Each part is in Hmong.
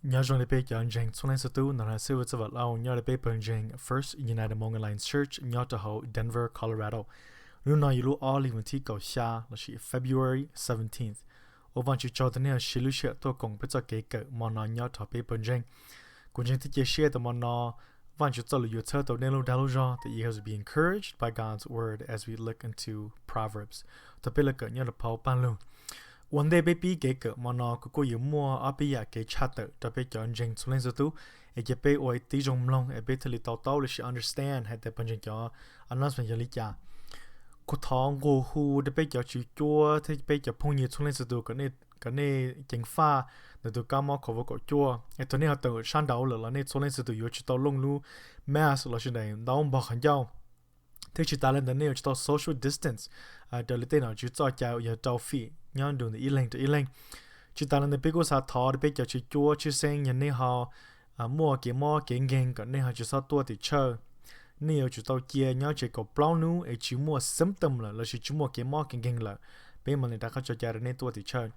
Nyob zoo li peb cov ntseeg txhua leej txhua tus, no yog Silver Txawj Vam Lauj nyob li peb pawg ntseeg First United Hmong Alliance Church nyob rau hauv Denver, Colorado. Hnub no yog lub ob hlis vas thib kaum xya lossis February seventeenth. Ua Vajtswv tsaug rau nej siv lub sij hawm tuaj koom peb txoj kev kawm mo no nyob rau peb pawg ntseeg. Kuv ntseeg thiab cia siab tias mo no Vajtswv txoj lus yuav txhawb tau nej lub dag lub zog, that you guys will be encouraged by God's word as we look into Proverbs. Thaum peb los kawm nyob rau phau Paj Lug. Ua ntej peb pib kev kawm mo no, kuv kuj yuav muaj ob peb yam kev tshaj tawm rau peb cov ntseeg txhua leej txhua tus, es cia peb ua tib zoo mloog es peb thiaj li to taub lossis understand hais tias pawg ntseeg cov announcement yog li cas. Kuv thov nqua hu rau peb cov tswv cuab thiab peb cov phooj ywg txhua leej txhua tus kom nej ceev faj ntawm tus kab mob COVID kaum cuaj. Es thaum nej ho tawm sab nraud lawm los nej txhua leej txhua tus yuav tsum tau looj lub mask lossis daim ntaub npog qhov ncauj. Thiab tsis tas li ntawd nej yuav tsum tau social distance raws li tej nom tswv txoj cai uas yog rau feet nyob ntu ntawm ib leeg rau ib leeg. Tsis tas li ntawd peb kuj xav thov rau peb cov tswv cuab tshwj xeeb yog nej ho muaj kev mob kev nkeeg kom nej ho tsis txhob tuaj tim church. Nej yuav tsum tau cia nyob tsev kaum plaub hnub es tsis muaj symptom lawm lossis tsis muaj kev mob kev nkeeg lawm, peb mam li rov qab tso cai rau nej tuaj tim church.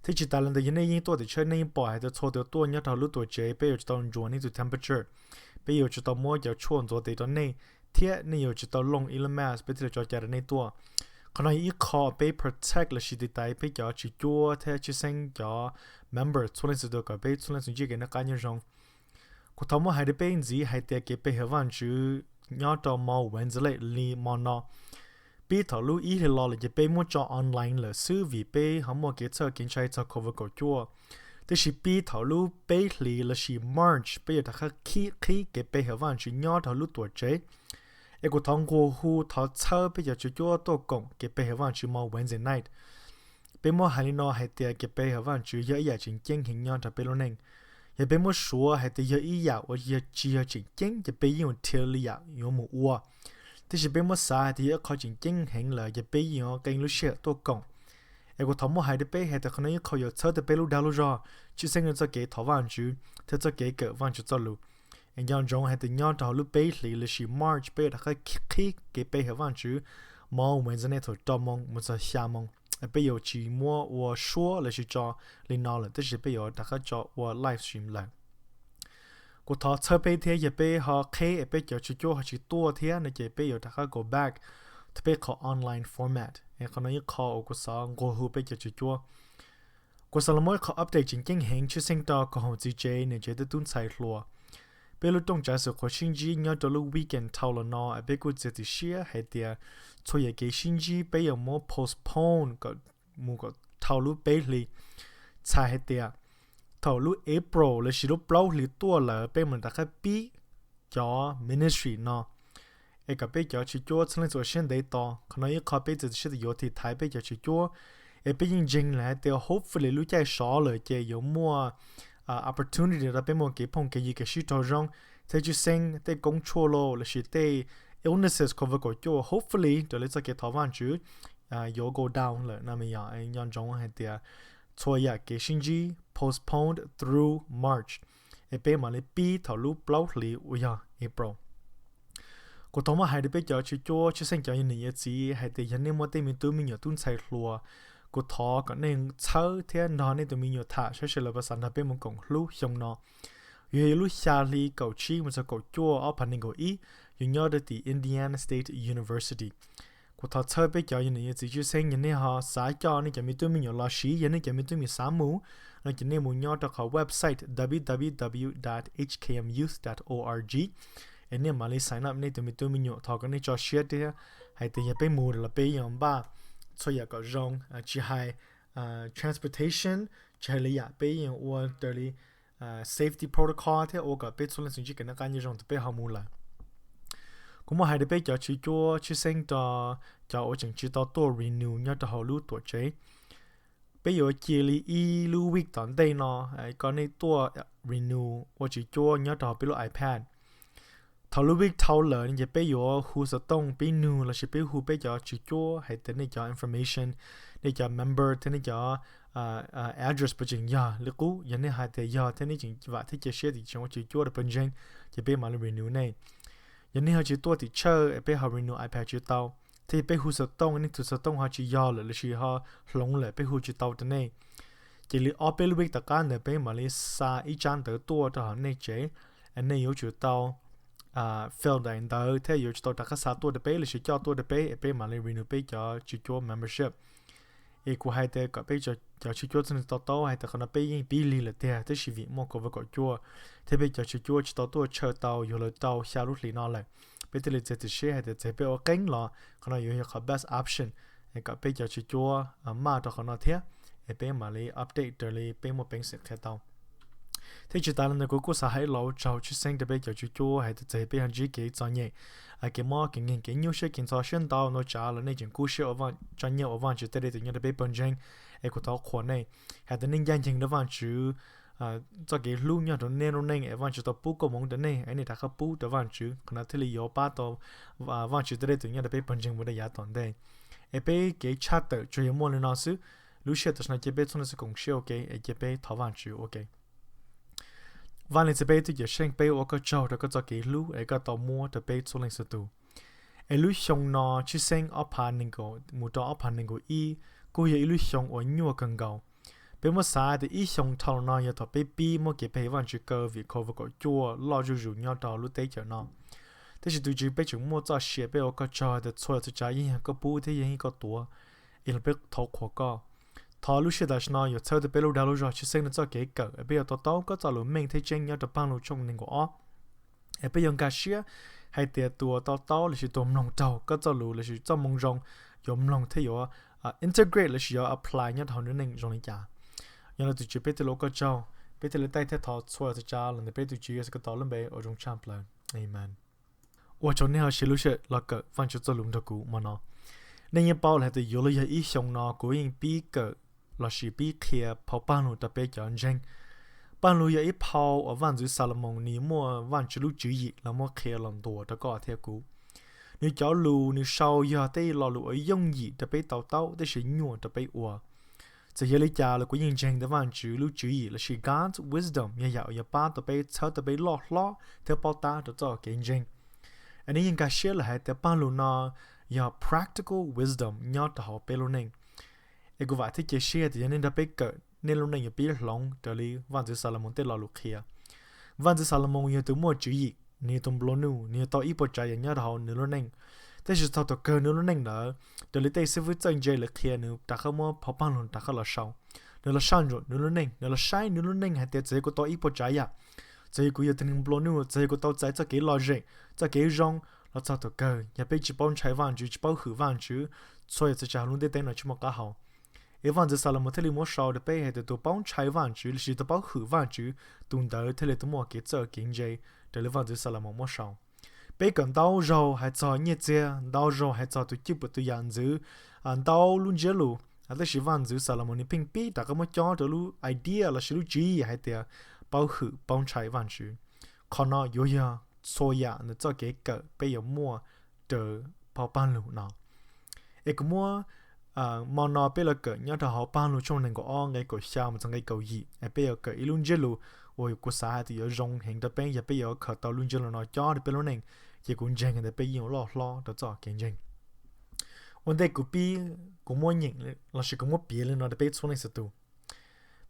Thiab tsis tas li ntawd yog nej yeej tuaj tim church nej yeej pom hais tias txhua tus tuaj nyob rau hauv lub tuam tsev, peb yuav tsum tau ntsuas nej tus temperature. Peb yuav tsum tau muab cov tshuaj ntxuav tes rau nej, thiab nej yuav tsum tau looj ib lub mask peb thiaj li tso cai rau nej tuaj. Qhov no yog ib qho peb protect lossis tiv thaiv peb cov tswv cuab thiab tshwj xeeb cov member txhua leej txhua tus kom peb txhua leej txhua ntsib kev noj qab nyob zoo. Kuv thov muab hais rau peb ntxiv hais tias kev pe hawm Vajtswv nyob rau mo Wednesday li mo no, pib thaum lub ib hlis los lawm ces peb muab tso online lawm xwb vim peb ho muaj kev txhawj kev ntshai txog COVID kaum cuaj. Tiam sis pib thaum lub peb hlis lossis March peb yuav rov qab qhib kev pe hawm Vajtswv nyob rau lub tuam tsev. Es kuv thov nqua hu thov txhawb peb cov tswv cuab tuaj koom kev pe hawm Vajtswv mo Wednesday night. Peb muab hais li no hais tias kev pe hawm Vajtswv yog ib yam tseem ceeb heev nyob rau peb lub neej. Yog peb muab suav hais tias yog ib yam uas tsis yog tseem ceeb ces peb yeej yuav dhia li yam yuav mus ua. Tiam sis peb muab xav hais tias yog ib qho tseem ceeb heev lawm ces peb yeej yuav qee lub sij hawm tuaj koom. Es kuv thov muab hais rau peb hais tias qhov no ib qho yuav txhawb tau peb lub dag lub zog, tshwj xeeb rau txoj kev thov Vajtswv thiab txoj kev kawm Vajtswv txoj lus. Es nco ntsoov hais tias nyob rau hauv lub peb hlis lossis March peb yuav rov qab qhib kev pe hawm Vajtswv mo Wednesday thaum rau moos mus txog xya moos. Peb yuav tsis muab ua suab lossis tso li no lawm, tab sis peb yuav rov qab tso ua live stream lawm. Kuv thov txhawb peb thiab yog peb ho qheb es peb cov tswv cuab ho tsis tuaj thiab no ces peb yuav rov qab go back to peb qhov online format. Qhov no ib qho uas kuv xav nqua hu peb cov tswv cuab. Kuv xav los muab ib qho update tseem ceeb heev tshwj xeeb rau koom haum txiv tsev, niam tsev thiab tub ntxhais hluas. Peb lub rooj tsav xwm qhuav sib ntsib nyob rau lub weekend dhau los no es peb kuj txiav txim siab hais tias txhua yam kev sib ntsib peb yuav muab postpone kom mus kom dhau lub peb hlis. Txhais hais tias thaum lub April lossis lub plaub hlis tuaj lawm peb mam rov qab pib cov ministry no es kom peb cov tswv cuab txhua leej txhua siab ntev tos. Qhov no ib qho peb txiav txim siab tias yuav tiv thaiv peb cov tswv cuab. Es peb yeej ntseeg lawm hais tias hopefully lub caij sov lawm ces yuav muaj opportunity rau peb muaj kev phooj kev ywg kev sib raug zoo, thiab tshwj xeeb tej koob tshuaj los lossis tej illnesses COVID kaum cuaj hopefully raws li txoj kev thov Vajtswv yuav go down lawm no. Yog nco ntsoov hais tias txhua yam kev sib ntsib postponed through March, es peb mam li pib thaum lub plaub hlis uas yog April. Kuv thov muab hais rau peb cov tswv cuab tshwj xeeb cov yog niam yog txiv hais tias yog nej muaj tej me tub me nyuam tub ntxhais hluas, kuv thov kom nej txhawb thiab nrog nej tus me nyuam tham saib seb lawv puas xav nrog peb mus koom hlub xyoo no. Yog yog lub xya hli kaum tsib mus txog kaum cuaj ob phav nees nkaum ib, yuav nyob rau tim Indiana State University. Kuv thov txhawb peb cov yog niam yog txiv tshwj xeeb, yog nej ho xav coj nej cov me tub me nyuam los siv, yog nej cov me tub me nyuam xav mus no ces nej mus nyob rau qhov website www dot hkmyouth dot org, es nej mam li sign up nej tus me tub me nyuam. Thov kom nej tso siab thiab hais tias yog peb mus los peb yeej npaj txhua yam kom zoo, tsis hais transportation, tsis hais li yam peb yeej ua raws li safety protocol thiab ua kom peb txhua leej txhua ntsib kev noj qab nyob zoo thaum peb ho mus lawm. Kuv muab hais rau peb cov tswv cuab tshwj xeeb rau cov uas tseem tsis tau tuaj renew nyob rau hauv lub tuam tsev. Peb yuav cia li ib lub week tom ntej no kom nej tuaj renew ua tswv cuab nyob rau hauv peb lub iPad. Thaum lub week dhau lawm ces peb yuav hu xov tooj pib nug lossis peb hu peb cov tswv cuab hais tias nej cov information, nej cov member thiab nej cov address puas tseem yog li qub. Yog nej hais tias yog thiab nej tseem vam thiab cia siab tias tseem ua tswv cuab rau pawg ntseeg, ces peb mam li renew nej. Yog nej ho tsis tuaj tim church es peb ho renew iPad tsis tau, thiab yog peb hu xov tooj nej tus xov tooj ho tsis yog lawm lossis ho hloov lawm peb hu tsis tau rau nej, Ces li ob peb lub week tom qab ntawd peb mam li xa ib tsab ntawv tuaj rau hauv nej tsev, nej yuav tsum tau fill daim ntawv thiab yuav tsum tau rov qab xa tuaj rau peb lossis coj tuaj rau peb es peb mam li renew peb cov tswv cuab membership. Es kuv hais tias kom peb cov tswv cuab txhua tus to taub hais tias qhov no peb yeej pib lig lawm tiag, tab sis vim muaj covid kaum cuaj thiab peb cov tswv cuab tsis tau tuaj tshawb tau yuav luag rau xya lub hlis no lawm, peb thiaj li txiav txim siab hais tias txawm peb ua qeeb los qhov no yuav yog qhov best option kom peb cov tswv cuab maj rau qhov no thiab, es peb mam li update raws li peb muaj peev xwm qhia tau. Thiab tsis tas li ntawd kuv kuj xav hais los ua tsaug tshwj xeeb rau peb cov tswv cuab hais tias txawm peb yog ntsib kev txom nyem, kev mob kev nkeeg, kev nyuaj siab, kev ntxhov siab ntau ntau tsav los nej tseem kub siab tso nyiaj ua Vajtswv tej dej tus nyob rau peb pawg ntseeg, es kuv thov qhuas nej hais tias nej ncaj ncees rau Vajtswv txoj kev hlub nyob rau nej lub neej es Vajtswv tau pub koob hmoov rau nej es nej rov qab pub rau Vajtswv, qhov no thiaj li yuav pab tau Vajtswv tej dej tus nyob rau peb pawg ntseeg mus rau yav tom ntej. Es peb kev tshaj tawm tsuas yog muaj li no xwb. Lub sij hawm tam sim no cia peb txhua tus sib koom siab ua ke es cia peb thov Vajtswv ua ke. Vaj Leej Txiv, peb tus Cawm Seej, peb ua koj tsaug rau koj txoj kev hlub es koj tau muab rau peb txhua leej txhua tus. Es lub xyoo no tshwj xeeb ob phav nees nkaum mus rau ob phav nees nkaum ib kuj yog ib lub xyoo uas nyuaj kawg nkaus. Peb muab xav tias ib xyoo dhau los no yog thaum peb pib muab kev pe Vajtswv kaw vim covid kaum cuaj loj zuj zus nyob rau lub teb chaws no. Tab sis tus Tswv, peb tseem muaj txoj sia peb ua koj tsaug tias txhua txhua tsav yeej yog koj pub thiab yeej yog koj tuav, es los peb thov qhuas koj. Thov lub sij hawm tam sim no yuav txhawb tau peb lub dag lub zog tshwj xeeb rau txoj kev kawm es peb yuav to taub koj txoj lus meej thiab tseeb nyob rau Paj Lug tshooj nees nkaum ob. Es peb yuav nkag siab hais tias tus uas to taub lossis tus uas mloog raug koj txoj lus lossis txoj moo zoo yuav mloog thiab yuav integrate lossis yuav apply nyob rau hauv nws neej zoo li cas. Yog li tus Tswv, peb thiaj li ua koj tsaug, peb thiaj li taij thiab thov txhua txhua tsav los ntawm peb tus Tswv Yexus Khetos lub npe uas zoo tshaj plaws. Amees. Ua tsaug nej ho siv lub sij hawm los kawm Vajtswv txoj lus nrog kuv hmo no. Nej yeej paub lawm hais tias yuav luag yog ib xyoo no kuv yeej pib kawm lossis pib qhia phau Paj Lug rau peb cov ntseeg. Paj Lug yog ib phau uas Vaj Ntxwv Xalumoos nws muaj Vajtswv lub tswv yim los muab qhia los ntuas rau koj thiab kuv. Nws cov lus nws sau yog tej lo lus uas yooj yim rau peb to taub tab sis nyuaj rau peb ua. Txawm yog li cas los kuv yeej ntseeg tias Vajtswv lub tswv yim lossis God's wisdom yog yam uas yuav pab tau peb, txhawb tau peb loj hlob thiab paub tab rau txoj kev ntseeg. Es nej yeej nkag siab lawm hais tias Paj Lug no yog practical wisdom nyob rau hauv peb lub neej. Es kuv vam thiab cia siab tias yog nej nrog peb kawm, nej lub neej yuav pib hloov raws li Vaj Ntxwv Xalumoos tej lo lus qhia. Vaj Ntxwv Xalumoos yog tus muaj tswv yim, nws yog tus nplua nuj, nws yog tau ib puas tsav yam nyob rau hauv nws lub neej. Tab sis txog thaum kawg nws lub neej ntawd, raws li tej xib fwb txawj ntse lawv qhia, nws rov qab muab phau Paj Lug rov qab los sau. Nws los saj ntsuam nws lub neej, nws los saib nws lub neej hais tias txawm yog kuv tau ib puas tsav yam, txawm yog kuv yog tus neeg nplua nuj, txawm yog kuv tau txais txoj kev lom zem, txoj kev zoo, los txog thaum kawg yog peb tsis paub ntshai Vajtswv, tsis paub hwm Vajtswv, txhua yam txhua tsav hauv lub ntiaj teb no tsis muaj qab hau. Es Vaj Ntxwv Xalumoos thiaj li muab sau rau peb hais tias tus paub ntshai Vajtswv lossis tus paub hwm Vajtswv, tus ntawd thiaj li tus muaj kev txawj kev ntse raws li Vaj Ntxwv Xalumoos muab sau. Peb kawm ntau zaug hais txog nyiaj txiag, ntau zaug hais txog tus cwj pwm tus yam ntxwv, ntau lub ntsiab lus, tab sis Vaj Ntxwv Xalumoos nws pheej pib rov qab muab cob rau lub idea lossis lub tswv yim hais tias paub hwm paub ntshai Vajtswv. Qhov no yuav yog txhua yam ntawm txoj kev kawm peb yuav muaj raws phau Paj Lug no. Es kuv muab hmo no peb los kawm nyob rau hauv Paj Lug tshooj nees nkaum ob nqe kaum xya mus txog nqe kaum yim, es peb yuav kawm ib lub ntsiab lus uas kuv xav hais tias yuav zoo heev rau peb yog peb yuav khaws tau lub ntsiab lus no cob rau peb lub neej, ces kuv ntseeg tias peb yeej yuav loj hlob rau txoj kev ntseeg. Ua ntej kuv pib, kuv muab nyeem lossis kuv muab piav li no rau peb txhua leej txhua tus.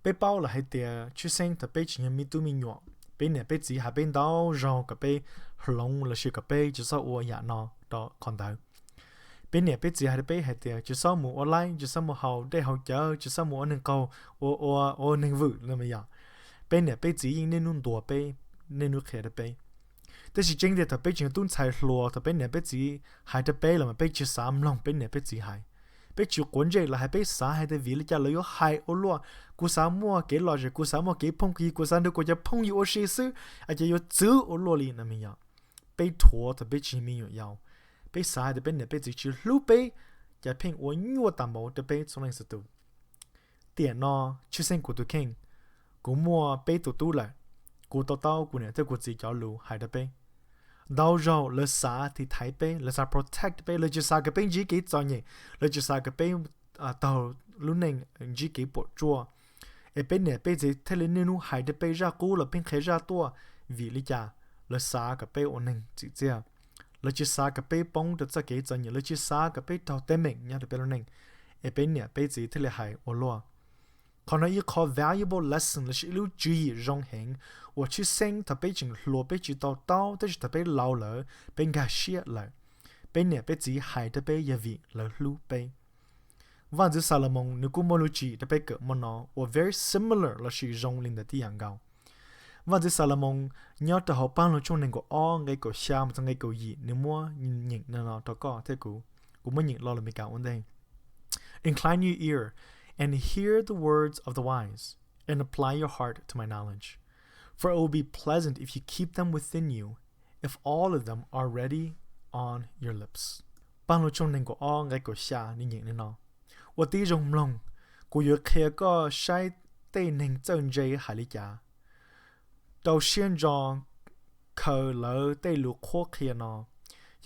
Peb paub lawm hais tias tshwj xeeb thaum peb tseem yog me tub me nyuam, peb niam peb txiv hais peb ntau zaug kom peb hloov lossis kom peb tsis txhob ua yam no rau qhov ntawd. Peb niam peb txiv hais rau peb hais tias tsis txhob mus ua laib, tsis txhob mus haus dej haus cawv, tsis txhob mus ua neeg qaug, ua, ua, ua neeg vwm no yom. Peb niam peb txiv yeej niaj hnub ntuas peb, niaj hnub qhia rau peb. Tab sis tseeb tiag thaum peb tseem yog tub ntxhais hluas, thaum peb niam peb txiv hais rau peb los mas peb tsis xav mloog peb niam peb txiv hais. Peb tsis quav ntsej los hais, peb xav hais tias vim li cas lawv yuav hais ua luaj, kuv xav muaj kev lom zem, kuv xav muaj kev phooj ywg, kuv xav nrog kuv cov phooj ywg ua si xwb, es cas yuav txwv ua luaj li no me yom. Peb dhuav thaum peb tsis yog me nyuam yaus, peb xav hais tias peb niam peb txiv tsis hlub peb, cas pheej ua nyuaj tas npaum rau peb txhua leej txhua tus. Tiam no tshwj xeeb kuv tus kheej, kuv muaj peb tus tub lawm, kuv to taub kuv niam thiab kuv txiv cov lus hais rau peb. Ntau zaug lawv xav tiv thaiv peb, lawv xav protect peb, lawv tsis xav kom peb ntsib kev txom nyem, lawv tsis xav kom peb taug lub neej ntsib kev puam tsuaj. Es peb niam peb txiv thiaj li niaj hnub hais rau peb, zaj qub los pheej qhia zaj tuaj. Vim li cas? Lawv xav kom peb ua neeg txim txiaj, lawv tsis xav kom peb poob rau txoj kev txom nyem, lawv tsis xav kom peb raug teeb meem nyob rau peb lub neej, es peb niam peb txiv thiaj li hais ua luaj. Qhov no ib qho valuable lesson lossis ib lub tswv yim zoo heev uas tshwj xeeb thaum peb tseem hluas peb tsis to taub, tab sis thaum peb laus lawm peb nkag siab lawm, peb niam peb txiv hais rau peb yog vim lawv hlub peb. Vaj ntxwv Xalumoos nws kuj muaj lub tswv yim rau peb kawm hmo no uas very similar lossis zoo li ntawd tib yam nkaus. Vaj ntxwv Xalumoos nyob rau hauv Paj Lug tshooj nees nkaum ob nqe kaum xya mus txog nqe kaum yim nws muab nyeem no rau koj thiab kuv. Kuv muab nyeem lo lus Meskas ua ntej: Incline your ear and hear the words of the wise, and apply your heart to my knowledge. For it will be pleasant if you keep them within you, if all of them are already on your lips. Paj Lug tshooj nees nkaum ob nqe kaum xya nws nyeem li no: Ua tib zoo mloog, kuv yuav qhia koj saib tej neeg txawj ntse hais li cas. Rau siab ntso khaws lawv tej lus qhuab qhia no.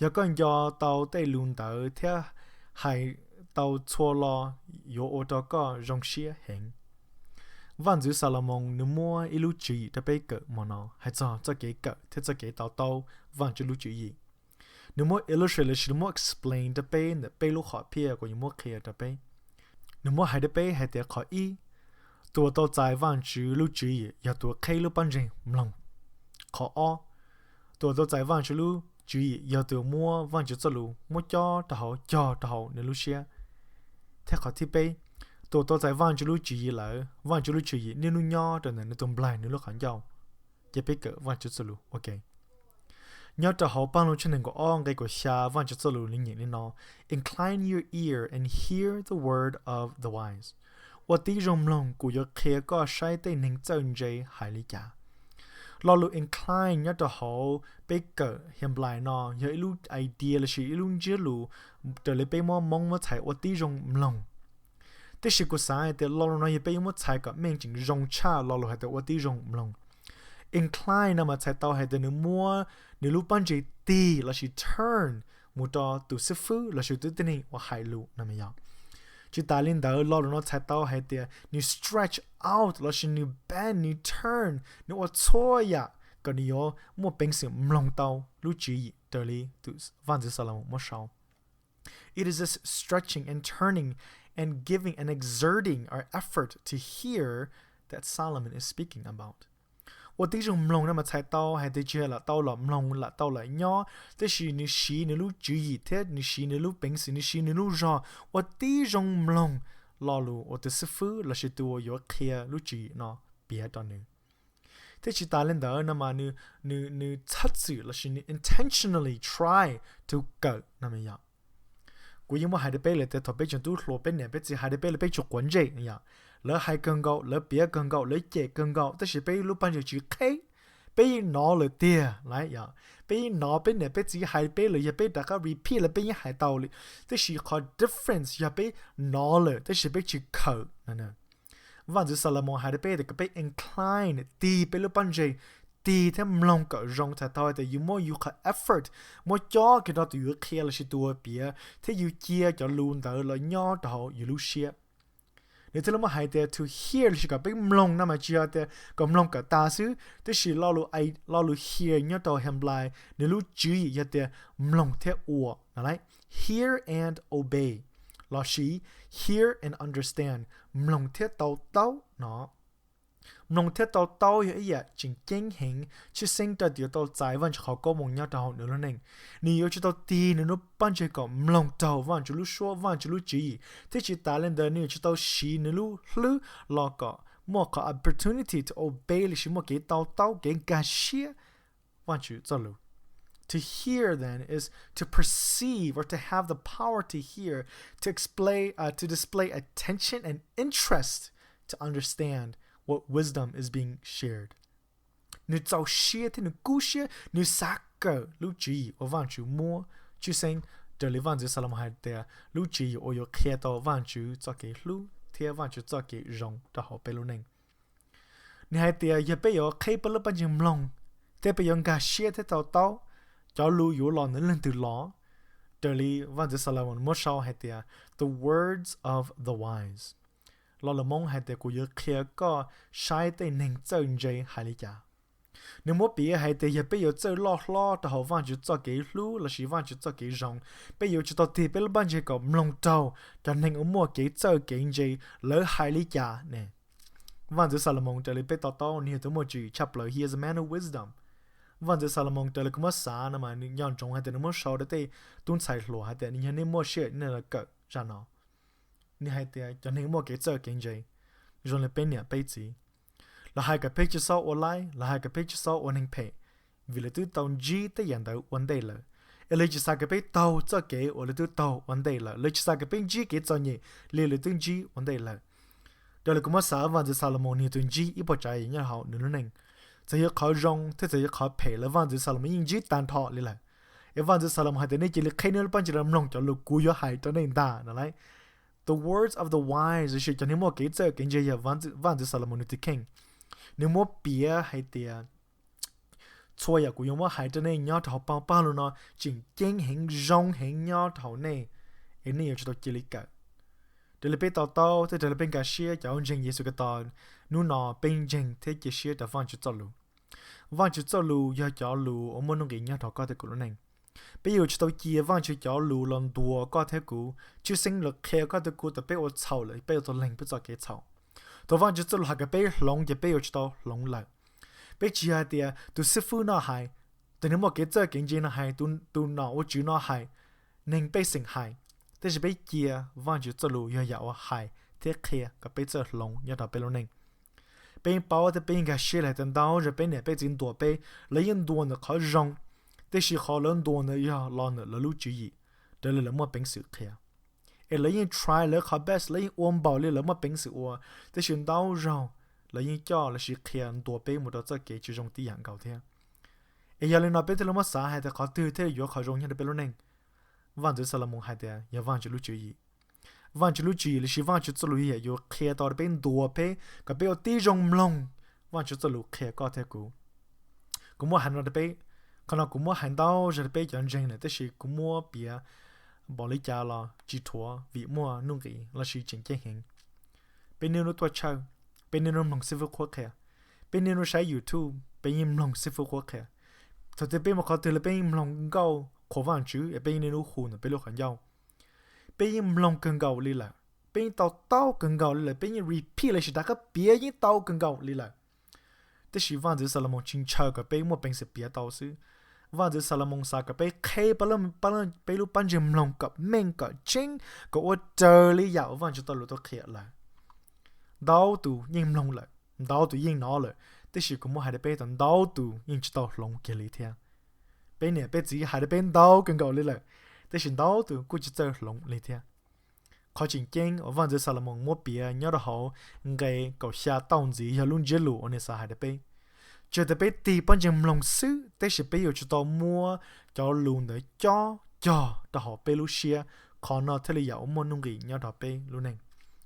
Yog koj nco tau tej lus ntawd thiab hais tau txhua lo, yuav ua rau koj zoo siab heev. Vaj ntxwv Xalumoos nws muab ib lub tswv yim rau peb kawm hmo no hais txog txoj kev kawm thiab txoj kev to taub Vajtswv lub tswv yim. Nws muab illustrate lossis nws muab explain rau peb ntawm peb lub hom phiaj uas yuav muab qhia rau peb. Nws muab hais rau peb hais tias qhov ib, tus uas tau txais Vajtswv lub tswv yim yog tus uas qheb lub pob ntseg mloog. Qhov ob, tus uas tau txais Vajtswv lub tswv yim yog tus uas muab Vajtswv txoj lus muab cob rau hauv, cog rau hauv nws lub siab. Thiab qhov thib peb, tus uas tau txais Vajtswv lub tswv yim lawm, Vajtswv lub tswv yim niaj hnub nyob rau ntawm nws tus nplaig nws lub qhov ncauj. Ces peb kawm Vajtswv txoj lus ua ke. Nyob rau hauv Paj Lug tshooj nees nkaum ob nqe kaum xya Vajtswv txoj lus nws nyeem li no: Incline your ear and hear the word of the wise. Ua tib zoo mloog, kuv yuav qhia koj saib tej neeg txawj ntse hais li cas. Lo lus incline nyob rau hauv peb kawm Henplais no yog ib lub idea lossis ib lub ntsiab lus raws li peb muab Hmoob muab txhais ua tib zoo mloog. Tab sis kuv xav hais tias lo lus no yog peb yuav muab txhais kom meej tseem zoo tshaj lo lus hais tias ua tib zoo mloog. Incline no mas txhais tau hais tias nws muab nws lub pob ntseg tig lossis turn mus rau tus xib fwb lossis tus tib neeg uas hais lus no mas yog. Tsis tas li ntawd, lo lus no txhais tau hais tias nws stretch out lossis nws bend, nws turn, nws ua txhua yam kom nws yuav muaj peev xwm mloog tau lub tswv yim raws li tus Vaj ntxwv Xalumoos muab sau. It is this stretching and turning and giving and exerting our effort to hear that Solomon is speaking about. Ua tib zoo mloog no mas txhais tau hais tias tsis yog lam tau los mloog lam tau los nyob, tab sis nws siv nws lub tswv yim thiab nws siv nws lub peev xwm, nws siv nws lub zog ua tib zoo mloog lo lus uas tus xib fwb lossis tus uas yuav qhia lub tswv yim no piav rau nws. Thiab tsis tas li ntawd no mas nws txhob txwm lossis nws intentionally try to kawm no mas yog. Kuv yeej muaj hais rau peb lawm tias thaum peb tseem tub hluas peb niam peb txiv hais rau peb los peb tsis quav ntsej yom. Lawv hais kawg nkaus, lawv piav kawg nkaus, lawv cem kawg nkaus, tab sis peb lub pob ntseg tsis qheb. Peb yeej hnov lawm tiag lauj yom, peb yeej hnov peb niam peb txiv hais peb los yog peb rov qab repeat los peb yeej hais tau li, tab sis qhov difference yog peb hnov lawm tab sis peb tsis kawm no. Vaj ntxwv Xalumoos hais rau peb tias kom peb incline, tig peb lub pob ntseg, tig thiab mloog kom zoo, txhais tau hais tias yus muab yus qhov effort muab cob kiag rau tus yuav qhia lossis tus uas piav thiab yus cia cov lus ntawd los nyob rau hauv yus lub siab. Nws thiaj li muab hais tias to hear lossis kom peb mloog no mas tsis yog tias kom mloog kom tas xwb, tab sis lo lus hear nyob rau Henplais nws lub tswv yim yog tias mloog thiab ua no lauj. Hear and obey lossis hear and understand, mloog thiab to taub no. Mloog thiab to taub yog ib yam tseem ceeb heev, tshwj xeeb rau tus yuav tau txais Vajtswv qhov koob hmoov nyob rau hauv nws lub neej. Nws yuav tsum tau tig nws lub pob ntseg kom mloog raug Vajtswv lub suab, Vajtswv lub tswv yim, thiab tsis tas li ntawd nws yuav tsum tau siv nws lub hlwb los kom muaj qhov opportunity to obey lossis muaj kev to taub, kev nkag siab Vajtswv txoj lus. To hear then is to perceive or to have the power to hear, to explain, uh, to display attention and interest to understand what wisdom is being shared. Nws txaus siab thiab nws kub siab, nws xav kawm lub tswv yim uas Vajtswv muab, tshwj xeeb raws li Vaj ntxwv Xalumoos hais tias lub tswv yim uas yuav qhia tau Vajtswv txoj kev hlub thiab Vajtswv txoj kev zoo rau hauv peb lub neej. Nws hais tias yog peb yuav qheb peb lub pob ntseg mloog thiab peb yuav nkag siab thiab to taub, cov lus yuav los ntawm leej twg los? Raws li Vaj ntxwv Xalumoos muab sau hais tias the words of the wise. Lo lus Hmoob hais tias kuv yuav qhia koj saib tej neeg txawj ntse hais li cas. Nws muab piav hais tias yog peb yuav txawj loj hlob rau hauv Vajtswv txoj kev hlub lossis Vajtswv txoj kev zoo, peb yuav tsum tau tig peb lub pob ntseg kom mloog raug cov neeg uas muaj kev txawj kev ntse lawv hais li cas ne. Vaj ntxwv Xalumoos raws li peb to taub nws yog tus muaj tswv yim tshaj plaws, he is a man of wisdom. Vaj ntxwv Xalumoos raws li kuv muab xav no mas nws nco ntsoov hais tias nws muab sau rau tej tub ntxhais hluas hais tias nws yog nej muaj sij hawm nej los kawm zaj no. Nws hais tias cov neeg muaj kev txawj kev ntse zoo li peb niam peb txiv, lawv hais kom peb tsis txhob ua laib, lawv hais kom peb tsis txhob ua neeg phem, vim lawv twb tau ntsib tej yam ntawd ua ntej lawm. Es lawv tsis xav kom peb taug txoj kev uas lawv twb taug ua ntej lawm, lawv tsis xav kom peb ntsib kev txom nyem li lawv twb ntsib ua ntej lawm. Raws li kuv muab xav, vaj ntxwv Xalumoos nws yog tus ntsib ib puas tsav yam nyob hauv nws lub neej. Txawm yog qhov zoo thiab txawm yog qhov phem los vaj ntxwv Xalumoos yeej ntsib tag nrho li lawm. Es vaj ntxwv Xalumoos hais tias nej cia li qheb nej lub pob ntseg los mloog cov lus kuv yuav hais rau nej ntag no lauj. The words of the wise, los sis cov neeg muaj kev txawj kev ntse yog vaj ntxwv Xalumoos nws tus kheej. Nws muab piav hais tias txhua yam kuv yuav muab hais rau nej nyob rau hauv paj paj lug no tseem ceeb heev zoo heev nyob rau hauv nej, es nej yuav tsum tau cia li kawm. Raws li peb to taub thiab raws li peb nkag siab cov uas ntseeg Yexus Khetos, hnub no peb ntseeg thiab cia siab rau Vajtswv txoj lus. Vajtswv txoj lus yog cov lus uas muaj nuj nqis nyob rau koj thiab kuv lub neej. Peb yuav tsum tau cia Vajtswv cov lus los ntuas koj thiab kuv, tshwj xeeb los qhia koj thiab kuv thaum peb ua txhaum lawm peb yuav tau lees peb txoj kev txhaum. Thaum Vajtswv txoj lus hais kom peb hloov ces peb yuav tsum tau hloov lawm. Peb tsis yog hais tias tus xib fwb no hais, tus neeg muaj kev txawj kev ntse no hais, tus nom ua tswv no hais, neeg pej xeem hais, tab sis peb cia Vajtswv txoj lus yog yam uas hais thiab qhia kom peb txawj hloov nyob rau peb lub neej. Peb yeej paub thiab peb yeej nkag siab li hais tias ntau zaus peb niam peb txiv ntuas peb, lawv yeej ntuas ntawm qhov zoo, tiam sis qhov lawv ntuas ntawd yog los ntawm lawv lub tswv yim, raws li lawv muaj peev xwm qhia. Es lawv yeej try lawv qhov best, lawv yeej ua npaum li lawv muaj peev xwm ua, tiam sis ntau zaus lawv yeej coj los sis qhia ntuas peb mus rau txoj kev tsis zoo tib yam nkaus thiab. Es yog li no peb thiaj li muab xav hais tias qhov twg thiaj yuav qhov zoo nyob rau peb lub neej. Vaj ntxwv Xalumoos hais tias yog Vajtswv lub tswv yim. Vajtswv lub tswv yim los sis Vajtswv txoj lus yog yam yuav qhia tau rau peb, ntuas peb kom peb ua tib zoo mloog Vajtswv txoj lus qhia koj thiab kuv. Kuv muab hais no rau peb, qhov no kuv muab hais ntau zaus rau peb cov ntseeg lawm, tab sis kuv muab piav npaum li cas los tsis dhuav vim muaj nuj nqis los sis tseem ceeb heev. Peb niaj hnub tuaj church, peb niaj hnub mloog xib fwb qhuab qhia, peb niaj hnub saib YouTube, peb yeej mloog xib fwb qhuab qhia. Thaum twg peb mus qhov twg los peb yeej mloog nkauj qhuas Vajtswv es peb yeej niaj hnub hu ntawm peb lub qhov ncauj. Peb yeej mloog kawg nkaus li lawm, peb yeej to taub kawg nkaus li lawm, peb yeej repeat los sis rov qab piav yeej tau kawg nkaus li lawm. Tab sis Vaj ntxwv Xalumoos tsis ntshaw kom peb muaj peev xwm piav tau xwb. Vaj ntxwv Xalumoos xav kom peb qheb peb lub pob ntseg mloog kom meej kom tseeb, kom ua raws li yam uas Vajtswv txoj lus tau qhia lawm. Ntau tus yeej mloog lawm, ntau tus yeej hnov lawm, tab sis kuv muab hais rau peb tias ntau tus yeej tsis tau hloov kiag li thiab. Peb niam peb txiv hais rau peb ntau kawg nkaus li lawm, tab sis ntau tus kuj tsis txawj hloov li thiab. Qhov tseem ceeb uas Vaj ntxwv Xalumoos muab piav nyob rau hauv nqe kaum xya tauj ntxiv yog lub ntsiab lus uas nws xav hais rau peb. Tsis yog tias peb tig pob ntseg mloog xwb, tab sis peb yuav tsum tau muab cov lus ntawd cob cog rau hauv peb lub siab, qhov no thiaj li yam uas muaj nuj nqis nyob rau peb lub neej.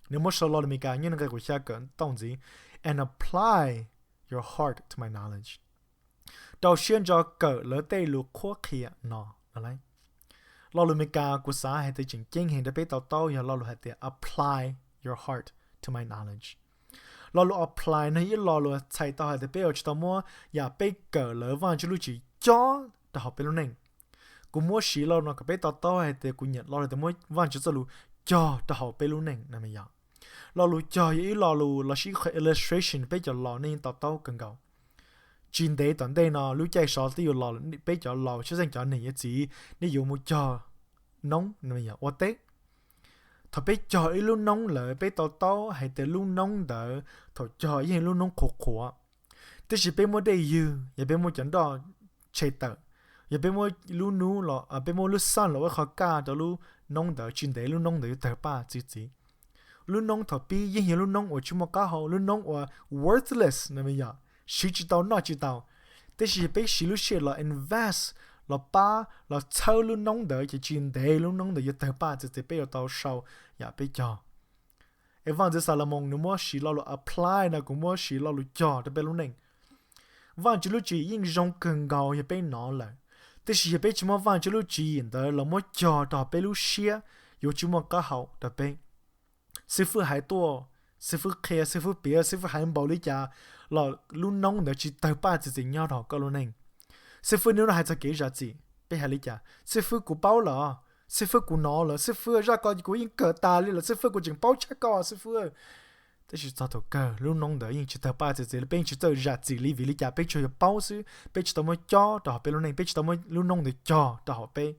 Nws muab sau lo lus Meskas nyob nqe kaum xya kawm tauj ntxiv, and apply your heart to my knowledge. Rau siab ntso kawm lawv tej lus qhuab qhia no. Lo lus Meskas kuv xav hais tias tseem ceeb heev rau peb to taub yog lo lus hais tias apply your heart to my knowledge. Lo lus apply no yog ib lo lus txhais tau hais tias peb yuav tsum tau muab yam peb kawm lawv Vaj ntxwv lub tswv yim cob rau hauv peb lub neej. Kuv muab siv lo no kom peb to taub hais tias kuv nyiam lo lus tias muab Vaj ntxwv txoj lus cog rau hauv peb lub neej no yog. Lo lus cog yog ib lo lus los sis ib qho illustration peb cov laus nej yeej to taub kawg nkaus. Tsis ntev tom ntej no lub caij sov twb yuav los, peb cov laus tshwj xeeb cov niam cov txiv nej yuav mus cog noob no yog ua teb. Thaum peb cog ib lub noob lawm peb to taub hais tias lub noob ntawd thaum cog yeej lub noob qhuav qhuav, tab sis peb muab dej ywg, yog peb muab cov nroj tshem tawm, yog peb muab lub noob los peb muab lub xaj los ua qhov kaj rau lub noob ntawd, tsis ntev lub noob ntawd yuav tawg paj txi txiv. Lub noob thaum pib yeej yog lub noob uas tsis muaj qab hau, lub noob uas worthless no yog siv tsis tau noj tsis tau. Tab sis yog peb siv lub sij hawm los invest, los pab los txhawb lub noob ntawd ces tsis ntev lub noob ntawd yuav tawg paj txi txiv, peb yuav tau sau yam peb cog. Es Vaj ntxwv Xalumoos nws muab siv lo lus apply no kuv muab siv lo lus cog rau peb lub neej. Vaj ntxwv lub tswv yim yeej zoo kawg nkaus yog peb hnov lawm, tab sis yog peb tsis muab Vaj ntxwv lub tswv yim ntawd los muab cog rau peb lub siab, yuav tsis muaj qab hau rau peb. Xib fwb hais tuaj, xib fwb qhia, xib fwb piav, xib fwb hais npaum li cas los lub noob ntawd tsis tawg paj txi txiv nyob rau koj lub neej. Xib fwb, nej hais txog kev zam txim, peb hais li cas? Xib fwb, kuv paub lawm. Xib fwb, kuv hnov lawm. Xib fwb, zaj ko kuv yeej kawm tas li lawm. Xib fwb, kuv tseem paub tshaj ko xib fwb. Tab sis txog thaum kawg lub noob ntawd yeej tsis tawg paj txi txiv li, peb yeej tsis txawj zam txim li vim li cas peb tsuas yog paub xwb, peb tsis tau muab cob rau hauv peb lub neej, peb tsis tau muab lub noob ntawd cog rau hauv peb.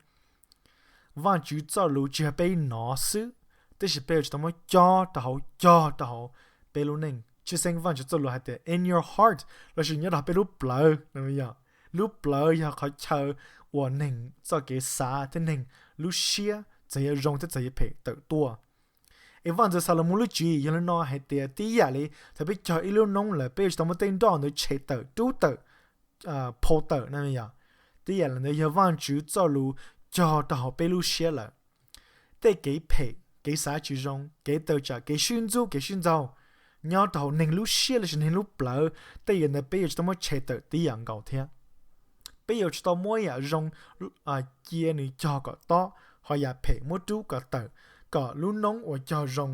Vajtswv txoj lus tsis yog peb nov xwb, tab sis peb yuav tsum tau muab cob rau hauv, cog rau hauv peb lub neej. Tshwj xeeb Vajtswv txoj lus hais tias in your heart, lossis nyob rau hauv peb lub plawv no. Yog lub plawv yog qhov chaw uas neeg txoj kev xav thiab neeg lub siab txawm yuav zoo thiab txawm yuav phem tawm tuaj. Es Vaj ntxwv Xalumoos lub tswv yim yog li no hais tias tib yam li thaum peb cog ib lub noob lawm peb yuav tsum tau muab tej nroj ntawd tshem tawm, rub tawm, phau tawm no yog. Tib yam li ntawd yog Vajtswv txoj lus cog rau hauv peb lub siab lawm. Tej kev phem, kev xav tsis zoo, kev tawm tsam, kev sib ntxub, kev sib ntxaug nyob rau hauv neeg lub siab lossis neeg lub plawv, tej yam ntawd peb yuav tsum tau muab tshem tawm tib yam nkaus thiab. Peb yuav tsum tau muab yam zoo cia nws cog kom tob, ho yam phem muab rub kom tawm, kom lub noob uas cog zoo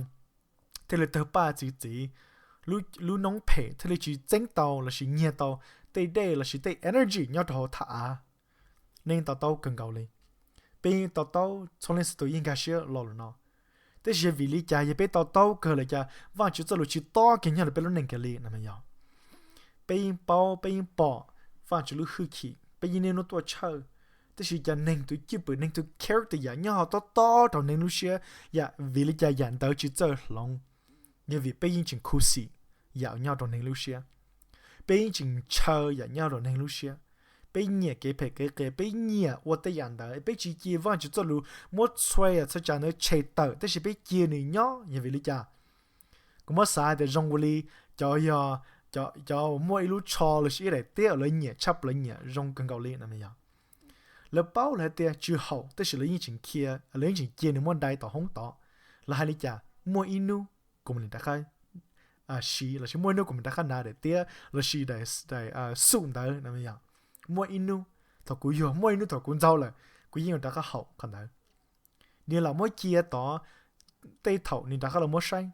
thiaj li tawg paj txi txiv, lub noob phem thiaj li tsis txeeb tau lossis nyiag tau tej dej lossis tej energy nyob rau hauv thaj av. Nej yeej to taub kawg nkaus li. Peb yeej to taub, txhua leej txhua tus yeej nkag siab lo lus no. Tab sis yog vim li cas yog peb to taub kawg lawm cas Vajtswv txoj lus tsis tob kiag nyob rau peb lub neej kiag li no yog? Peb yeej paub, peb yeej pom Vajtswv lub hwj chim, peb yeej niaj hnub tuaj tshawj, tab sis cas neeg tus cwj pwm, neeg tus character yam nyob hauv tob tob rau neeg lub siab, yam vim li cas yam ntawd tsis txawj hloov? Yog vim peb yeej tseem khuv xim yam nyob rau neeg lub siab, peb yeej tseem ntshaw yam nyob rau neeg lub siab, peb nyiam kev phem kev qias, peb nyiam ua tej yam ntawd, peb tsis cia Vajtswv txoj lus muab txhua yam txhua tsav ntawd tshem tawm, tab sis peb cia nws nyob yog vim li cas? Kuv muab xav hais tias zoo ua li cov, yog cov muaj ib lub tsho lossis ib daim tiab uas lawv nyiam tshaj plaws, nyiam zoo kawg nkaus li no yog, lawv paub lawv hais tias tsis haum tab sis lawv yeej tseem cia, lawv yeej tseem cia nws muab dai tom hoob tod. Lawv hais li cas? Muaj ib hnub kuv mam li rov qab siv lossis muaj ib hnub kuv mam rov qab hnav daim tiab lossis daim xum ntawd no yog. Muaj ib hnub thaum kuv yuag, muaj ib hnub thaum kuv ntxaug lawm, kuv yeej yuav rov qab haum qhov ntawd. Nws lam muab cia tod, tej thaum nws rov qab los muab saib,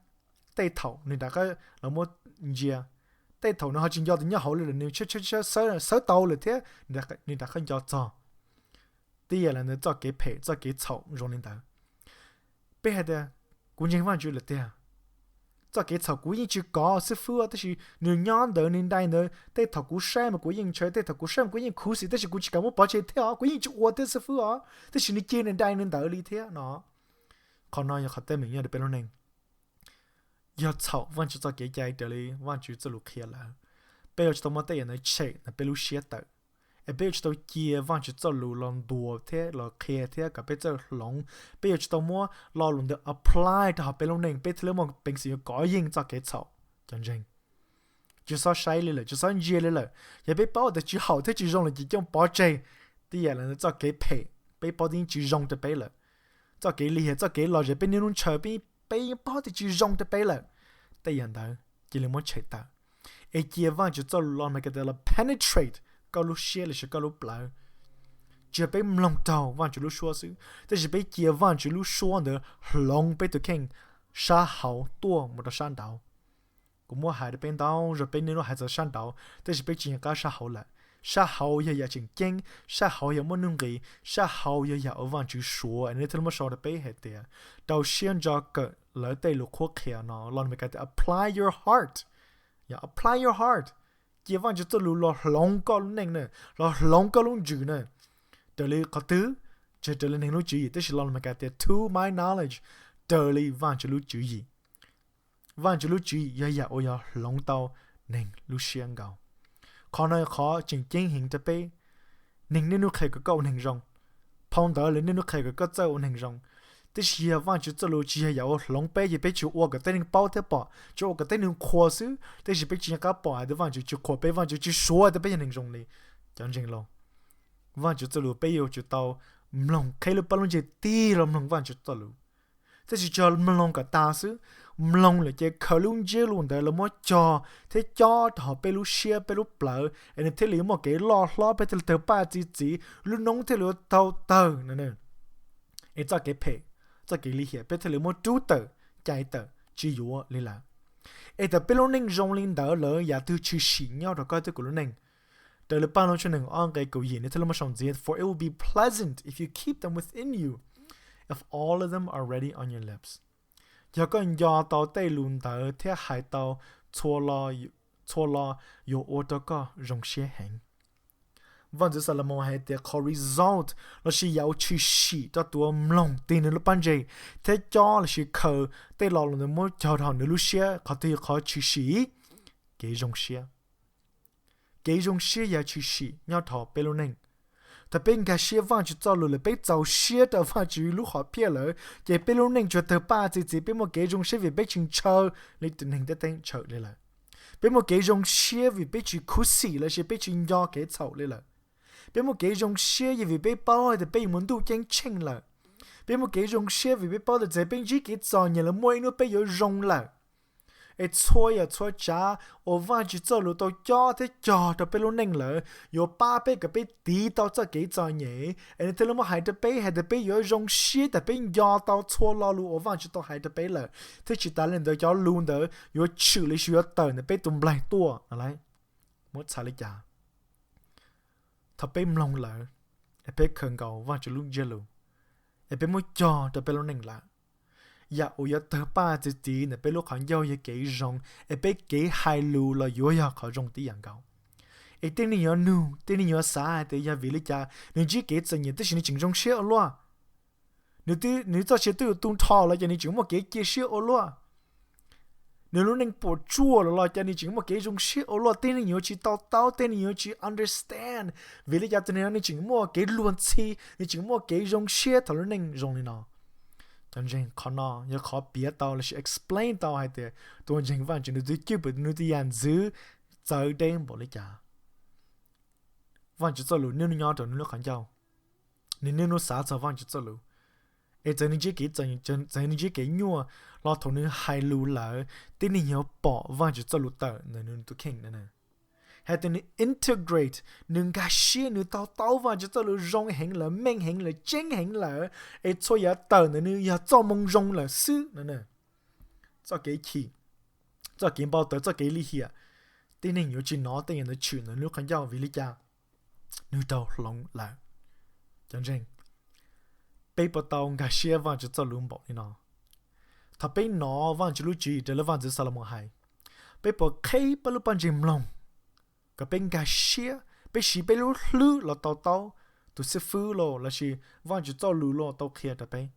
tej thaum nws rov qab los muab ntsia, tej thaum nws ho tsis nco tus nyob hauv li lawm, nws sawv tau lawm thiab nws rov qab nco txog. Tib yam li ntawd txoj kev phem txoj kev txhaum zoo li ntawd. Peb hais tias kuv ntseeg Vajtswv lawm tiag, txoj kev txhaum kuv yeej tsis kov xib fwb os, tab sis nws nyob ntawd, nws dai ntawd, tej thaum kuv saib mas kuv yeej ntshaw, tej thaum kuv saib mas kuv yeej khuv xim, tab sis kuv tsis kam muab pov tseg thiab os, kuv yeej tsis ua thiab xib fwb os, tab sis nws cia nws dai nws ntawd li thiab no. Qhov no yog qhov teeb meem nyob rau peb lub neej. Yog txhaum Vajtswv txoj kev cai raws li Vajtswv txoj lus qhia lawm, peb yuav tsum tau muab tej yam ntawd tshem ntawm peb lub siab tawm. Es peb yuav tsum tau cia Vajtswv txoj lus los ntuas thiab los qhia thiab kom peb txawj hloov. Peb yuav tsum tau muab lo lus ntawd apply rau hauv peb lub neej, peb thiaj li muaj peev xwm yuav kov yeej txoj kev txhaum. Cov ntseeg, tsis txhob saib li lawm, tsis txhob ntsia li lawm. Yog peb paub tias tsis haum thiab tsis zoo lawm ces coj pov tseg. Tib yam li ntawd txoj kev phem peb paub tias yeej tsis zoo rau peb lawm, txoj kev lim hiam, txoj kev lom zem peb niaj hnub ntshaw, peb yeej paub tias tsis zoo rau peb lawm, tej yam ntawd cia li muab tshem tawm. Es cia Vajtswv txoj lus los Meskas tias los penetrate koj lub siab lossis koj lub plawv. Tsis yog peb mloog raug Vajtswv lub suab xwb, tab sis peb cia Vajtswv lub suab ntawd hloov peb tus kheej sab hauv tuaj mus rau sab nraud. Kuv muab hais rau peb ntau zaus, peb niaj hnub hais txog sab nraud, tab sis peb tsis nco qab sab hauv lawm. Sab hauv yog yam tseem ceeb, sab hauv yog muaj nuj nqis, sab hauv yog yam uas Vajtswv suav es nws thiaj li muab sau rau peb hais tias rau siab ntso kawm lawv tej lus qhuab qhia no, los Meskas tias apply your heart. Yog apply your heart, cia Vajtswv txoj lus los hloov koj lub neej na, los hloov koj lub ntsws na. Raws li qhov twg? Tsis raws li neeg lub tswv yim, tab sis los Meskas tias to my knowledge, raws li Vajtswv lub tswv yim. Vajtswv lub tswv yim yog yam uas yog hloov tau neeg lub siab nkaus. Qhov no yog qhov tseem ceeb heev rau peb. Neeg niaj hnub qhia kom koj ua neeg zoo, phau ntawv los niaj hnub qhia kom koj txawj ua neeg zoo, tab sis yog Vajtswv txoj lus tsis yog yam uas hloov peb ces peb tsuas ua kom tej neeg paub thiab pom, tsuas ua kom tej neeg qhuas xwb, tab sis peb tsis nco qab pom hais tias Vajtswv tsis qhuas peb, Vajtswv tsis suav tias peb yog neeg zoo li. Cov ntseeg lauj, Vajtswv txoj lus peb yuav tsum tau mloog, qhib lub paj lub ntseg tig los mloog Vajtswv txoj lus. Tab sis tsis yog mloog kom tas xwb, mloog lawm ces khaws lub ntsiab lus ntawd los muab cog thiab cob rau hauv peb lub siab peb lub plawv es nws thiaj li muaj kev loj hlob, peb thiaj li tawg paj txi txiv, lub noob thiaj li ua tau tawg no. Es txoj kev phem, txoj kev lim hiam peb thiaj li muab rub tawm, cais tawm, tsis yuav li lawm. Es thaum peb lub neej zoo li ntawd lawm, yam twg tshwm sim nyob rau koj thiab kuv lub neej? Raws li Paj Lug tshooj nees nkaum ob nqe kaum yim nws thiaj li muab sau ntxiv, for it will be pleasant if you keep them within you, if all of them are already on your lips. Yog koj nco tau tej lus ntawd thiab hais tau txhua lo yuav ua rau koj zoo siab heev. Vaj ntxwv Xalumoos hais tias qhov result lossis yam uas tshwm sim rau tus uas mloog tig nws lub pob ntseg thiab cob lossis khaws tej lo lus ntawd muab cog rau nws lub siab, qhov twg yog qhov tshwm sim? Kev zoo siab. Kev zoo siab yog tshwm sim nyob rau peb lub neej. Thaum peb nkag siab Vajtswv txoj lus lawm, peb txaus siab rau Vajtswv lub hom phiaj lawm, ces peb lub neej tsuas tawg paj txi txiv, peb muaj kev zoo siab vim peb tsis ntshaw li tus neeg ntiaj teb ntshaw li lawm. Peb muaj kev zoo siab vim peb tsis khuv xim lossis peb tsis nco kev txhaum li lawm. Peb muaj kev zoo siab yog vim peb paub hais tias peb yuav mus ntuj ceeb tsheej lawm. Peb muaj kev zoo siab vim peb paub tias txawm peb ntsib kev txom nyem los muaj ib hnub peb yuav zoo lawm. Es txhua yam txhua tsav uas Vajtswv txoj lus tau cob thiab cog rau peb lub neej lawm yuav pab peb kom peb tiv tau txoj kev txom nyem, es nws thiaj li muab hais rau peb hais tias peb yuav zoo siab tias peb nco tau txhua lo lus uas Vajtswv tau hais rau peb lawm, thiab tsis tas li ntawd cov lus ntawd yuav tshwm lossis yuav tawm ntawm peb tus nplaig tuaj no lauj. Muab txhais li cas? Thaum peb mloog lawm, es peb khaws nkaus Vajtswv lub ntsiab lus, es peb muab cog rau peb lub neej lawm, yam uas yuav tawg paj txi txiv ntawm peb lub qhov ncauj yog kev zoo, es peb kev hais lus los yuav yog qhov zoo tib yam nkaus. Es tej neeg yuav nug, tej neeg yuav xav hais tias yog vim li cas nws ntsib kev txom nyem tab sis nws tseem zoo siab ua luaj. Nws txoj sia twb yuav tu nrho los ces nws tseem muaj kev cia siab ua luaj. Nws lub neej puas tsuaj los los cas nws tseem muaj kev zoo siab ua luaj. Tej neeg yuav tsis to taub, tej neeg yuav tsis understand vim li cas tus neeg no nws tseem muaj kev luag ntxhi, nws tseem muaj kev zoo siab thaum lub neej zoo li no. Cov ntseeg, qhov no yog qhov piav tau lossis explain tau hais tias tus ntseeg Vajtswv nws twb cwj pwm nws tus yam ntxwv txawv deb npaum li cas. Vajtswv txoj lus niaj hnub nyob rau nws lub qhov ncauj, nws niaj hnub xav txog Vajtswv txoj lus. Es txawm nws ntsib kev txom, txawm nws ntsib kev nyuaj los thaum nws hais lus lawm, tib neeg yuav pom Vajtswv txoj lus tawm ntawm nws tus kheej na. Hais tias nws integrate, nws nkag siab, nws to taub Vajtswv txoj lus zoo heev lawm, meej heev lawm, tseeb heev lawm, es txhua yam tawm ntawm nws yog txoj moo zoo lawm xwb no. Txoj kev chim, txoj kev npau taws, txoj kev lim hiam, tib neeg yuav tsis hnov tej yam ntawd tshwm ntawm nws lub qhov ncauj vim li cas? Nws raug hloov lawm. Cov ntseeg, peb puas tau nkag siab Vajtswv txoj lus npaum li no? Thaum peb hnov Vajtswv lub tswv yim raws li Vaj ntxwv Xalumoos hais, peb puas qheb peb lub pob ntseg mloog kom peb nkag siab, peb siv peb lub hlwb los to taub tus xib fwb los lossis Vajtswv txoj lus los tau qhia rau peb?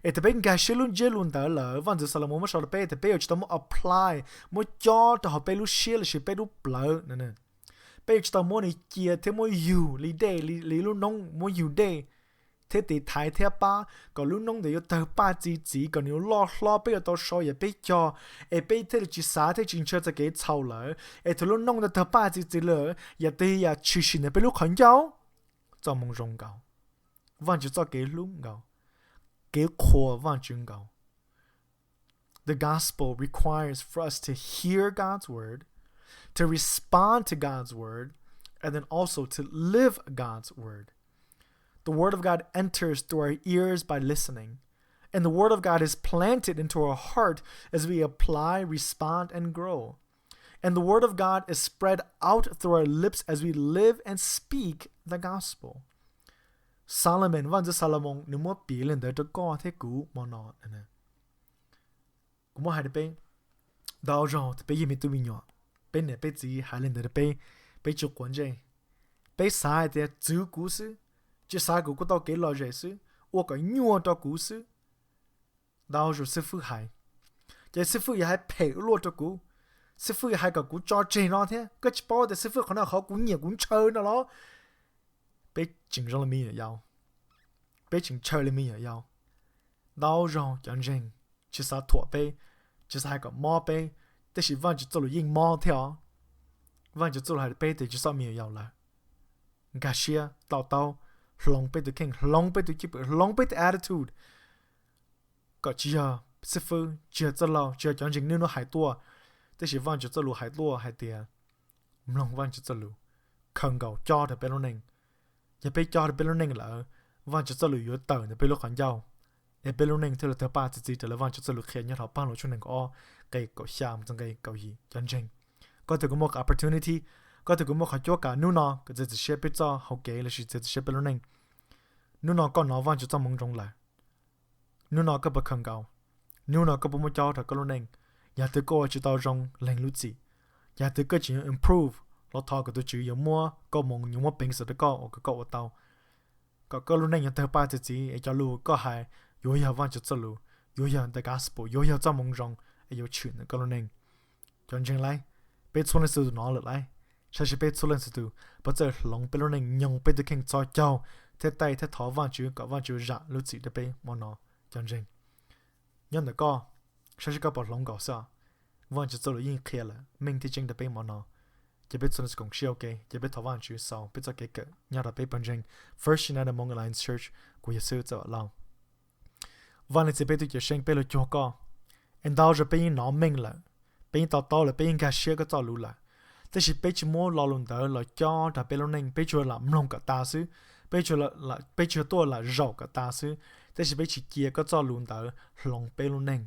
Es thaum peb nkag siab lub ntsiab lus ntawd lawm, Vaj ntxwv Xalumoos muab sau rau peb tias peb yuav tsum tau muab apply, muab cob rau hauv peb lub siab lossis peb lub plawv no. Peb yuav tsum tau muab nws cia thiab muab yug li dej, li lub noob muab yug dej, thiab tiv thaiv thiab pab kom lub noob ntawd yuav tawg paj txi txiv, kom nws yuav loj hlob, peb yuav tau sau yam peb cog, es peb thiaj li tsis xav thiab tsis ntshaw txoj kev txhaum lawm. Es thaum lub noob ntawd tawg paj txi txiv lawm, yam twg yam tshwm sim ntawm peb lub qhov ncauj? Txoj moo zoo nkaus, Vajtswv txoj kev hlub nkaus, kev qhuas Vajtswv nkaus. The gospel requires for us to hear God's word, to respond to God's word, and then also to live God's word. The word of God enters through our ears by listening, and the word of God is planted into our heart as we apply, respond, and grow. And the word of God is spread out through our lips as we live and speak the gospel. Xalumoos, Vaj ntxwv Xalumoos nws muab piav li ntawd rau koj thiab kuv hmo no. Kuv muab hais rau peb, ntau zaus peb yog me tub me nyuam, peb niam peb txiv hais li ntawd rau peb, peb tsis quav ntsej. Peb xav hais tias txwv kuv xwb, tsis xav kom kuv tau kev lom zem xwb, ua kom nyuaj rau kuv xwb. Ntau zaus xib fwb hais, ces xib fwb yuav hais phem ua luaj rau kuv, xib fwb yuav hais kom kuv tso tseg no thiab. Koj tsis paub tias xib fwb qhov no qhov kuv nyiam kuv ntshaw no los? Peb tseem zoo li me nyuam yaus, peb tseem ntshaw li me nyuam yaus. Ntau zaus cov ntseeg tsis xav thuam peb, tsis xav hais kom mob peb, tab sis Vaj ntxwv txoj lus yeej mob thiab os. Vaj ntxwv txoj lus hais rau peb tias tsis txhob me nyuam yaus lawm, nkag siab, to taub, hloov peb tus kheej, hloov peb tus cwj pwm, hloov peb tus attitude, kom tsis yog xib fwb, tsis yog txoj laug, tsis yog cov ntseeg niaj hnub hais tuaj, tab sis Vaj ntxwv txoj lus hais tuaj hais tias mloog Vaj ntxwv txoj lus, khaws nkaus cob rau peb lub neej. Yog peb cob rau peb lub neej lawm, Vaj ntxwv txoj lus yuav tawm ntawm peb lub qhov ncauj, es peb lub neej thiaj li tawg paj txi txiv raws li Vaj ntxwv txoj lus qhia nyob rau Paj Lug tshooj nees nkaum ob, nqe kaum xya mus txog nqe kaum yim. Cov ntseeg, koj tus kua muag opportunity, koj tus kua muag qhov cuab kav hnub no kom txiav txim siab peb txoj hau kev lossis txiav txim siab peb lub neej. Hnub no koj hnov Vaj ntxwv txoj moo zoo lawm, hnub no koj puas khaws nkaus? Hnub no koj puas muaj cob rau koj lub neej? Yog twg koj ua tsis tau zoo, lees lub txim. Yog twg koj tseem yuav improve, los thov kom tus Tswv yuav muab koob hmoov, yuav muab peev xwm rau koj uas kom koj ua tau. Kom koj lub neej yuav tawg paj txi txiv es cov lus koj hais yuav yog Vajtswv txoj lus, yuav yog the gospel, yuav yog txoj moo zoo, es yuav tshwm ntawm koj lub neej. Cov ntseeg lauj, peb txhua leej txhua tus hnov lawm lauj, saib seb peb txhua leej txhua tus puas txawj hloov peb lub neej, nyoog peb tus kheej txhos caug thiab taij thiab thov Vajtswv kom Vajtswv zam lub txim rau peb hmo no. Cov ntseeg, nyob ntawm koj, saib seb koj puas hloov nkaus xwb. Vajtswv txoj lus yeej qhia lawm meej thiab tseeb rau peb hmo no. Ces peb txhua leej txhua tus koom siab ua ke, ces peb thov Vajtswv xaus peb txoj kev kawm nyob rau peb pawg ntseeg First United Hmong Alliance Church, kuv yog Xwb Txawj Vam Lauj. Vaj Leej Txiv, peb tus Cawm Seej, peb los cuag koj, es ntau zaus peb yeej hnov meej lawm, peb yeej to taub lawm, peb yeej nkag siab koj txoj lus lawm, tab sis peb tsis muab lo lus ntawd los cob rau peb lub neej, peb tsuas lam mloog kom tas xwb, peb tsuas, peb tsuas tuaj lam zaum kom tas xwb, tab sis peb tsis cia koj txoj lus ntawd hloov peb lub neej.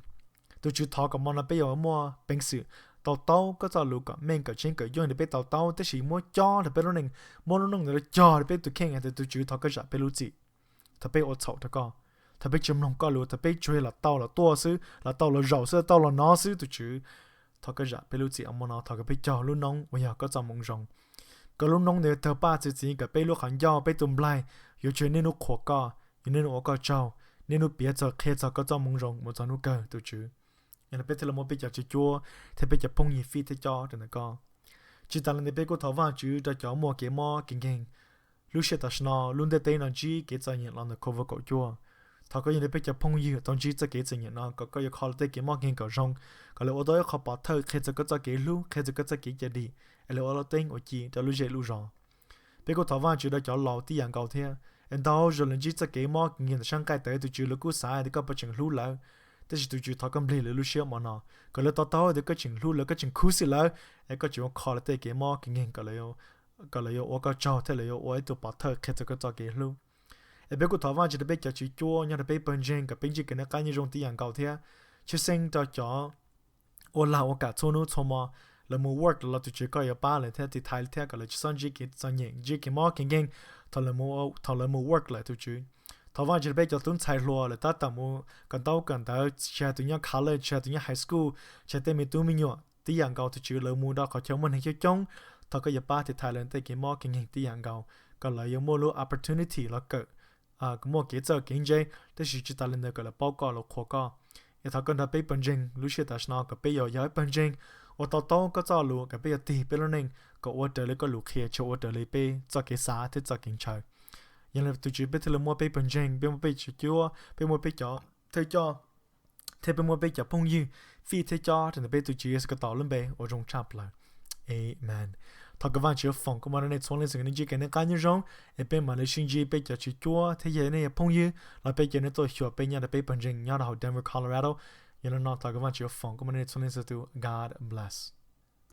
Tus Tswv, thov kom hmo no peb yuav muaj peev xwm to taub koj txoj lus kom meej kom tseeb kom yooj rau peb to taub, tab sis muab cob rau peb lub neej, muab lub neej ntawd los cog rau peb tus kheej hais tias tus Tswv, thov koj zam peb lub txim. Thaum peb ua txhaum rau koj, thaum peb tsis mloog koj lus, thaum peb tsuas lam tau los tuaj xwb, lam tau los zaum xwb, tau los hnov xwb, tus Tswv, thov koj zam peb lub txim. Hmo no thov kom peb cog lub noob uas yog koj txoj moo zoo, kom lub noob ntawd tawg paj txi txiv, kom peb lub qhov ncauj, peb tus nplaig yuav tsum niaj hnub qhuas koj, yuav niaj hnub ua koj tsaug, niaj hnub piav txog qhia txog koj txoj moo zoo mus txog hnub kawg, tus Tswv. Yog li peb thiaj li muab peb cov txiv cuab thiab peb cov phooj ywg fij thiab cob rau ntawm koj. Tsis tas li ntawd peb kuj thov Vajtswv rau cov muaj kev mob kev nkeeg lub sij hawm tam sim no, lub ntiaj teb no ntsib kev txom nyem los ntawm COVID kaum cuaj. Thov koj yog li peb cov phooj ywg tau ntsib txoj kev txom nyem no, kom koj yuav kho lawv tej kev mob kev nkeeg kom zoo, kom lawv ua tau ib qho pov thawj qhia txog koj txoj kev hlub, qhia txog koj txoj kev cawm dim, es lawv ua lub teeb ua ci rau lub zej lub zos. Peb kuj thov Vajtswv rau cov laus tib yam nkaus thiab, es ntau zaus lawv ntsib txoj kev mob kev nkeeg ntawm sab nqaij tawv, tus Tswv, lawv kuj xav hais tias koj puas tseem hlub lawv, tab sis tus Tswv, thov koj nplig lawv lub siab hmo no, kom lawv to taub tias koj tseem hlub lawv, koj tseem khuv xim lawv, es koj tseem yuav kho lawv tej kev mob kev nkeeg kom lawv yuav ua koj tsaug thiab lawv yuav ua ib tug pov thawj qhia txog koj txoj kev hlub. Es peb kuj thov Vajtswv rau peb cov txiv cuab nyob rau peb pawg ntseeg kom peb ntsib kev noj qab nyob zoo tib yam nkaus thiab. Tshwj xeeb rau cov ua lag ua kam txhua hnub txhua hmo, lawv mus work los tus Tswv koj yuav pab lawv thiab tiv thaiv thiab kom lawv tsis txhob ntsib kev txom nyem, ntsib kev mob kev nkeeg thaum lawv mus work lawm, tus Tswv. Thov Vajtswv rau peb cov tub ntxhais hluas lawv tab tom mus kawm ntaub kawm ntawv, tsis hais tus nyob college, tsis hais tus nyob high school, tsis hais tej me tub me nyuam tib yam nkaus, tus Tswv, lawv mus rau qhov chaw muaj neeg coob coob, thov koj yuav pab tiv thaiv lawv tej kev mob kev nkeeg tib yam nkaus, kom lawv yuav muaj lub opportunity los kawm, muaj kev txawj kev ntse, tab sis tsis tas li ntawd kom lawv paub koj, lawv qhuas koj. Es thov koj nrog peb pawg ntseeg lub sij hawm tam sim no kom peb yuav yog ib pawg ntseeg uas to taub koj txoj lus, kom peb yuav tig peb lub neej kom ua raws li koj lus qhia, tsis ua raws li peb txoj kev xav thiab txoj kev ntshaw. Yog li tus Tswv, peb thiaj li muab peb pawg ntseeg, peb muab peb cov cuab, peb muab peb cov thawj coj, thiab peb muab peb cov phooj ywg fij thiab cob rau ntawm peb tus Tswv Yexus Khetos lub npe uas zoo tshaj plaws. Amen. Thov kom Vajtswv foom koob hmoov rau nej txhua leej txhua tus, nej ntsib kev noj qab nyob zoo, es peb mam li sib ntsib peb cov txiv cuab thiab yog nej yog phooj ywg los peb cia nej tuaj xyuas peb nyob rau peb pawg ntseeg nyob rau hauv Denver, Colorado. Yog li no thov kom Vajtswv foom koob hmoov rau nej txhua leej txhua tus. God bless.